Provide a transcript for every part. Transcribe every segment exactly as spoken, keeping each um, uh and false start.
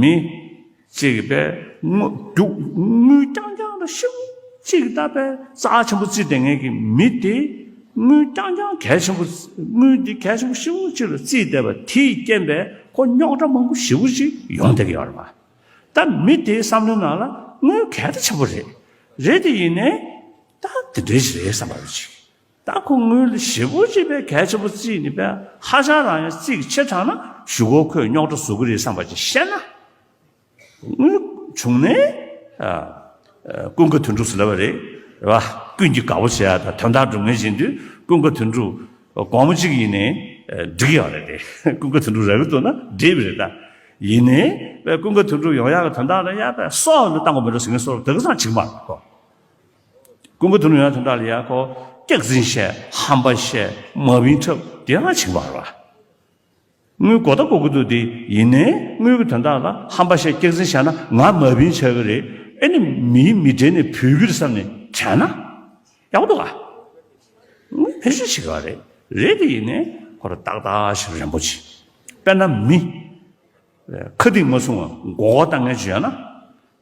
མི་གཅིག་གིས་པས་དངུལ་རྒྱུག་དངུལ་རྐྱང་རྐྱང་དང་ཞེ་པོ་གཅིག་ད་པས་རྩ་ཆེན་པོ་བརྩིས་བསྡད་མཁན་གྱི་མི་དེ་དངུལ་རྐྱང་རྐྱང་གལ་ཆེན་པོ། དངུལ་འདི་གལ་ཆེན་པོ་ཞེ་པོ་གཅིག་ལ་བརྩིས་བསྡད་པ་དེའི་རྐྱེན་པས་ཁོ་རྙོག་དྲ་མང་པོ་ཞེ་པོ་ཅིག་ཡོང་བསྡད་ཀྱི་ཡོད་རེད་པ། ད་མི་དེའི་བསམ་བློའི་ནང་ལ་དངུལ་གལ་ད་ཆེན་པོ་རེད། རེད་དེ་ཡིན་ནའི་ད་དེ་འདྲའི་ཞིག་རེད་བསམ་པ་རེད་ཅིག་ད་ཁོ་དངུལ་ཞེ་པོ་ཅིག་པས་གལ་ཆེན་པོ་བརྩིས་ནས་པས་ཧ་ཅང་རང་ཡང་བརྩི་གི་ཆེ་དྲགས་ན་གཞུག་གུ་ཁོས་རྙོག་དྲ་བཟོ་གི་རེད་བསམ་པ་ཅིག་བཤད་ན། དངུལ་བྱུང་ནས་ཨ་ཨ་ཀུན་དགའ་དོན་གྲུབ་ཟེར་ལབ་པ་རེད། རེད་བ། ཀུན་གྱིས་དགའ་པོ་བྱེད་ཡ་དང་དོན་དག་སྒྲུབ་མཁན་བཞིན་དུ་ཀུན་དགའ་དོན་གྲུབ་སྒོར་མོ་གཅིག་ཡིན་ནའི་ཨ་འགྲིག་ཡོད་རེད་དེ། ཀུན་དགའ་དོན་གྲུབ་རག་གི་འདུག་ན་འགྲིག་པ་རེད་ད། ཡིན་ནའི་པས་ཀུན་དགའ་དོན་གྲུབ་ཡོང་ཡག་གི་དོན་དག་ལ་ཡ་པས་སྲོག་ལ་བཏང་དགོས་མི་འགྲོ་ཟེར་མཁན་སོགས་དེ་ག་ཚང་བྱེད་ཀྱི་མ་རེད་ཁོ། ཀུན་དགའ་དོན་གྲུབ་ཡོང་ཡག་དོན་དག་ལ་ཡ་ཁོ་སྐྱག་རྫུན་བཤད་ཧམ་པ་བཤད་མ་བིན་འཁྲབ་དེ་ག་བྱེད་ཀྱི་མ་རེད་བ། དངུལ་དགོས་ད་དགོས་ཀྱི་འདུག་དེ་ཡིན་ནའི་དངུལ་གྱི་དོན་དག་ལ་ཧམ་པ་བཤད་སྐྱག་རྫུན་བཤད་ན་ང་མ་བིན་ཆགས་ཀྱི་རེད། ཨེ་ནི་མིའི་མི་གྲལ་ནས་བུད་ཀྱི་རེད་བསམ་ནས་དྲན་ན་ཡག་པོ་འདུག་ག་དངུལ་བེད་སྤྱོད་བྱེད་ཀྱི་རེད། རེད་དེ་ཡིན་ནའི་ཁོ་རང་ཏག་ཏག་ཞིག་རན་པོ་བྱེད། དཔེར་ན་མི་ཁ་གཏིང་མ་སྲུང་བ་མགོ་སྐོར་བཏང་མཁན་ཅིག་ཡོད་ན།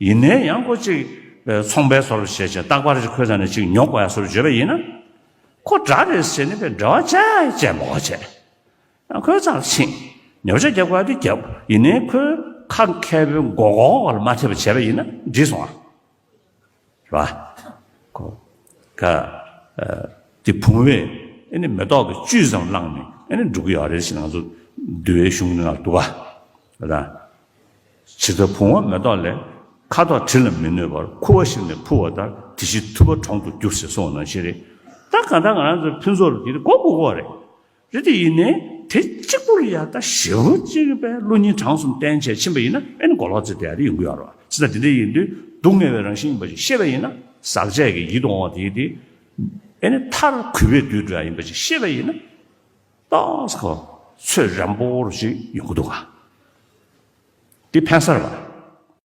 ཡིན་ནའི་ཡང་ཁོ་གཅིག་ཚོང་པའི་བཟོ་འདྲ་བྱས་བྱས་རྟག་པར་ཅིག་ཁོའི་རྩ་ནས་ཅིག་ཉོ་དགོས་ཡ་བཟོ་འདྲ་བརྗོད་པ་ཡིན་ན། ཁོ་དགྲ་རེད་ཟེར་ནས་པས་འབྲེལ་བ་བཅད་བཅད་མ་དགོས་བྱས། ཡང་ཁོའི་རྩ་ལ་ཕྱིན། ཉོ་ཆ་རྒྱག་དགོས་ཡ་དེ་རྒྱབ། ཡིན་ནའི་ཁོའི་ཁ་མཁས་པའི་མགོ་སྐོར་ལ་མ་ཐེབས་པ་བྱས་པ་ཡིན་ན་འགྲིག་སོང་ཨ། རེད་བ། ཁོ་ཁ་ཨ་དེ་བུང་བས་ཨེ་ནི་མེ་ཏོག་གི་བཅུད་ཙམ་བླངས་ནས་ཨེ་ནི་འགྲོ་གི་ཡོད་རེད་ཟེར་ང་ཚོ་འདུལ་བའི་གཞུང་ནང་འདུག་ག་ད་ཇི་ལྟར་བུང་བ་མེ་ཏོག་ལས། ཁ་དོག་དྲི་ལ་མི་གནོད་པར། ཁུ་བ་ཞིག་ནི་ཕུལ་བ་ལྟར། དེ་བཞིན་ཐུབ་པ་གྲོང་དུ་འགྱུར་ཞེས་གསུངས་པ་ནང་བཞིན་རེད། ད་གང་ལྟར་ང་རང་ཚོའི་ཕུན་ཚོགས་ལ་དེ་དགོས་དགོས་དགོས་རེད། རེད་དེ་ཡིན་ནའི་དེ་གཅིག་པུ་ལ་ཡ་ད་ཞེ་པོ་གཅིག་པའི་བློ་སྙིང་བྲང་གསུམ་བསྟེན་བྱས་ཕྱིན་པ་ཡིན་ན་ཨེ་ནི་མགོ་ལོག་རྩེ་དེ་ཡ་དེ་ཡོང་གི་ཡོད་རེད་བ། ཅི་ལྟར་དེ་འདྲ་ཡིན་དུས་སྡུག་བསྔལ་བའི་རང་བཞིན་ཡིན་པ་ཞིག་ཤེས་པ་ཡིན་ན་ཟག་བཅས་ཀྱི་ཡིད་དུ་འོང་བ་དེ་དེ་ཨེ་ནི་མཐར་གུས་པས་འདུད་འགྲོ་ཡ་ཡིན་པ་ཞིག་ཤེས་པ་ཡིན་ན། ཏོག་ཙམ་ཁོ་ཚོད་རན་པོ་རུ་ཞིག་ཡོང་གི་འདུག་ག་དེ་ཕན་ས་རེད་བ།